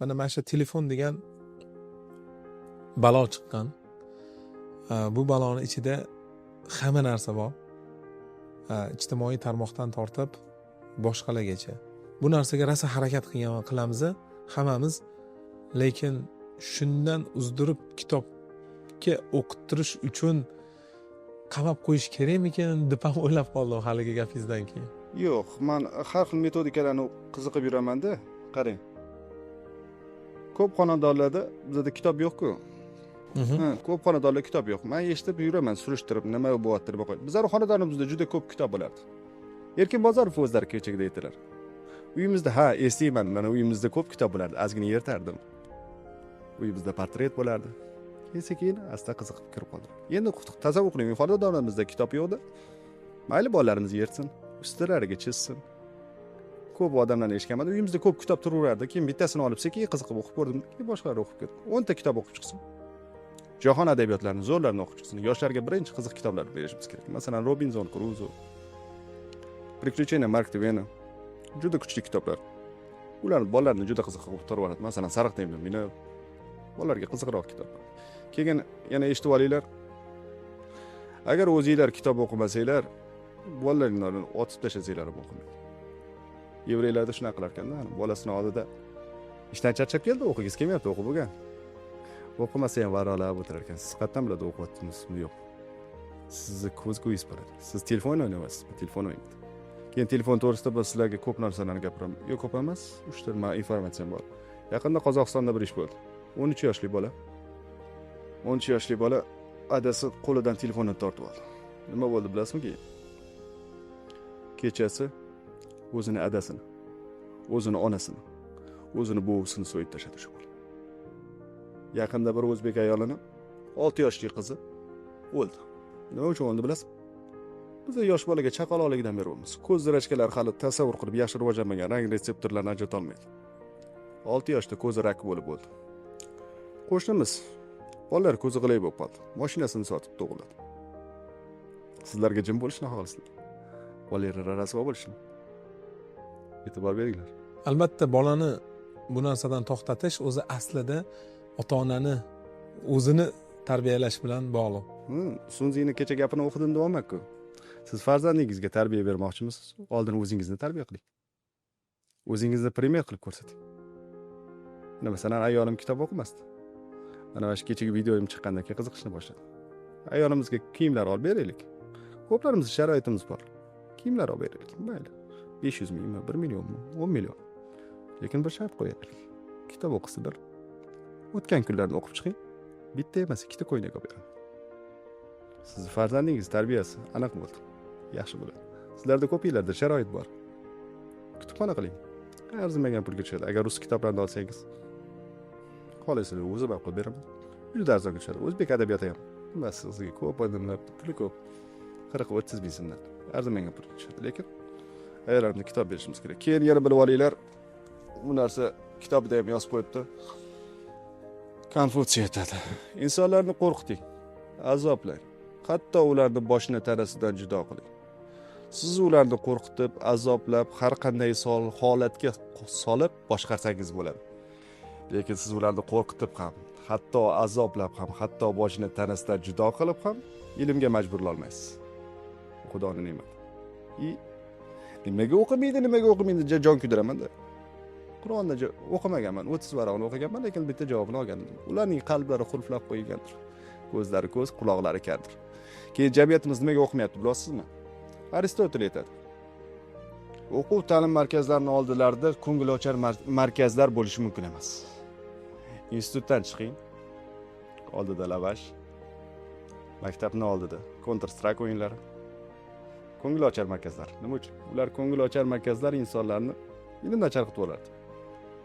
Mana shu telefon degan balo chiqqan. Bu baloni ichida hamma narsa bor, ijtimoiy tarmoqdan tortib boshqalargacha. Bu narsaga rosa harakat qilgan qilamiz hammamiz, lekin shundan uzdirib kitobga o'qittirish uchun qamab qo'yish kerakmikin deb ham o'ylab qoldim haligi gapingizdan keyin. Yo'q, man har xil metodikalarni qiziqib yuramanda. Qarang, ko'p xonadonlarda, bizada kitob yo'qku. Ha, ko'p xonadonlarda kitob yo'q. Man eshitib yuraman, surishtirib, nima bo'lyapti, nima qo'y. Bizlar xonadonimizda juda ko'p kitob bo'lardi. Erkin Bozorov o'zlari kechagida aytdilar, uyimizda, ha, eslayman, mana uyimizda ko'p kitob bo'lardi, ozgina yirtardim, uyimizda portret bo'lardi. Keyin sekin asta qiziqib kirib qoldim. Endi tasavvur qiling, xonadonimizda kitob yo'qda. Mayli, bolalarimiz yirtsin, ustlariga chizsin. Ko'p odamlarni eshitganman, uyimizda ko'p kitob turaverardi, keyin bittasini olib sekin qiziqib o'qib ko'rdim, keyin boshqalar o'qib ketdim. 10 ta kitob o'qib chiqsin, jahon adabiyotlarini zo'rlarini o'qib chiqsin. Yoshlarga birinchi qiziq kitoblarni berishimiz kerak. Masalan, "Robinzon Kruzo", "Приключения Марк Твена" juda kuchli kitoblar. Ularni bolalarni juda qiziq o'qib yuboradi. Masalan, "Sariq temir minib", bolalarga qiziqroq kitoblar. Keyin yana eshitib olinglar, agar o'zinglar kitob o'qimasanglar, bolalaringlarni otib tashlasanglar ham o'qimaydi. Yevreylarda shunaqa qilar ekanda, bolasini oldida ishdan charchab keldi, o'qigisi kelmayapti, o'qib bo'lgan, o'qimasa ham varaqlab o'tirar ekan. "Siz qayerdan biladi o'qiyaptimizmi, yo'q? Sizni ko'z ko'yingiz bo'ladi, siz telefon o'ynayapsizmi?" Telefon o'ynaydi. Keyin telefon to'g'risida biz sizlarga ko'p narsalarni gapiraman. Yo'q, ko'p emas, uchta nima informatsiyam bor. Yaqinda Qozog'istonda bir ish bo'ldi. 13 yoshli bola, 13 yoshli bola adasi qo'lidan telefonni tortib oldi. Nima bo'ldi, bilasizmi? Keyin kechasi o'zini adasini, o'zini onasini, o'zini buvisini so'yib tashladi o'sha bola. Yaqinda bir o'zbek ayolini 6 yoshli qizi o'ldi. Nima uchun o'ldi, bilasizmi? Biza yosh bolaga chaqaloqligidan beryapmiz. Ko'z зрачка lari hali tasavvur qilib yaxshi rivojlanmagan, rang retseptorlarini ajratolmaydi. 6 yoshda ko'zi rak bo'lib o'ldi. Qo'shnimiz bolalar ko'zi g'ilay bo'lib qoldi, moshinasini sotib to'g'irladi. Sizlarga jim bo'lishni xohlasizlar, bolalar rasvo bo'lishini, e'tibor beringlar. Albatta, bolani bu narsadan to'xtatish o'zi aslida ota onani o'zini tarbiyalash bilan bog'liq. Sunzini kecha gapini o'qidim deyapmanku. Siz farzandingizga tarbiya bermoqchimisiz, oldin o'zingizni tarbiya qiling, o'zingizni пример qilib ko'rsating. Mana, masalan, ayolim kitob o'qimasdi. Mana shu kechagi videoyim chiqqandan keyin qiziqishni boshladi. Ayolimizga kiyimlar olib beraylik, ko'plarimizni sharoitimiz bor, kiyimlar olib beraylik, mayli, 500 mingmi, 1 millionmi, 10 million, lekin bir shart qo'yaylik: kitob o'qisinlar, "O'tgan kunlarni" o'qib chiqing, bitta emas, ikkita ko'ylak olib beraman. Sizni farzandingiz tarbiyasi aniq bo'ldi, yaxshi bo'ladi. Sizlarda, ko'pinglarda sharoit bor, kutubxona qiling, arzimagan pulga tushadi. Agar rus kitoblarini olsangiz, xohlasanglar, o'zim ham qilib beraman, juda arzonga tushadi. O'zbek adabiyoti ham nimasi, sizga ko'p odamlar puli ko'p, 40-30 ming so'mdan arzimagan pulga tushadi. Lekin ayollarga kitob berishimiz kerak. Keyin yana bilib olinglar, bu narsa kitobida ham yozib qo'yibdi. Konfutsiy aytadi: "Insonlarni qo'rqiting, azoblang, hatto ularni boshini tanasidan judo qiling. Siz ularni qo'rqitib, azoblab, har qanday holatga solib boshqarsangiz bo'ladi. Lekin siz ularni qo'rqitib ham, hatto azoblab ham, hatto boshini tanasidan judo qilib ham ilmga majburlolmaysiz." Xudoni ne'mati. И nimaga o'qimaydi, nimaga o'qimaydi, jon kuydiramanda. Qur'onni o'qimaganman, 30 varaqni o'qiganman, lekin bitta javobini olgan edim: ularning qalblari qulflab qo'yilgandir, ko'zlari ko'z, quloqlari kardir. Keyin jamiyatimiz nimaga o'qimayapti, bilasizmi? Aristotel aytadi: o'quv ta'lim markazlarini oldilarida ko'ngilochar markazlar bo'lishi mumkin emas. Institutdan chiqing, oldida lavash, maktabni oldida Counter Strike o'yinlari, ko'ngilochar markazlar. Nima uchun ular? Ko'ngilochar markazlar insonlarni ilmdan chalg'itib yuboradi.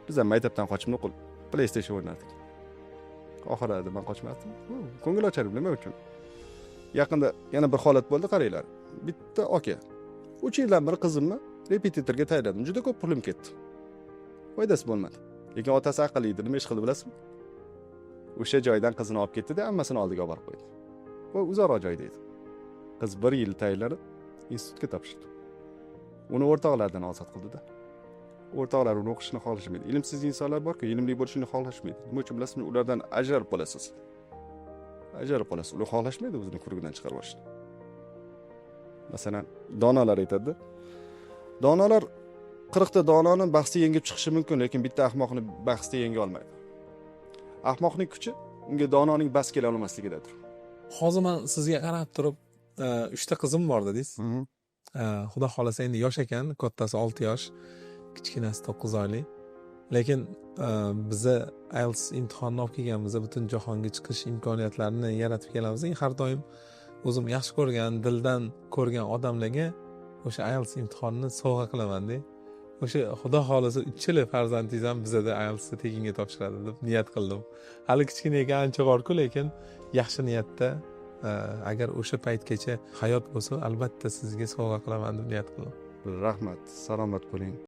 Biz ham maktabdan qochib nuqul PlayStation o'ynardik oxirida. Man qochmasdim, ko'ngilochar. Nima uchun? Yaqinda yana bir holat bo'ldi, qaranglar. Bitta aka: "3 yildan beri qizimni repetitorga tayinladim, juda ko'p pulim ketdi, foydasi bo'lmadi." Lekin otasi aqlli edi. Nima ish qildi, bilasizmi? O'sha joydan qizini olib ketdida, ammasini oldiga olib borib qo'ydi. Bu uzoqroq joyda edi. Qiz bir yil tayinlanib, institutga topshirdi. Uni o'rtoqlaridan ozod qildida. O'rtoqlar uni o'qishini xohlashmaydi. Ilmsiz insonlar borku, ilmli bo'lishini xohlashmaydi. Nima uchun bilasizmi? Ulardan ajralib qolasiz, ajralib qolasiz. Ular xohlashmaydi o'zini круг idan chiqarib yuborishni. Masalan, donolar aytadida, donolar 40 ta dononi bahsda yengib chiqishi mumkin, lekin bitta ahmoqni bahsda yenga olmaydi. Ahmoqning kuchi unga dononing bas kela olmasligidadir. Hozir man sizga qarab turib, uchta qizim bor dedingiz. Xudo xohlasa, endi yosh ekan, kattasi 6 yosh, kichkinasi 9 oylik. Lekin biza IELTS imtihonini olib kelganmiz, butun jahonga chiqish imkoniyatlarini yaratib kelamiz. Har doim o'zim yaxshi ko'rgan, dildan ko'rgan odamlarga o'sha IELTS imtihonini sovg'a qilamanda. O'sha, xudo xohlasa, uchala farzandingiz ham bizada IELTSni tekinga topshiradi deb niyat qildim. Hali kichkina ekan, ancha borku, lekin yaxshi niyatda, agar o'sha paytgacha hayot bo'lsa, albatta sizga sovg'a qilaman deb niyat qildim. Rahmat, salomat bo'ling.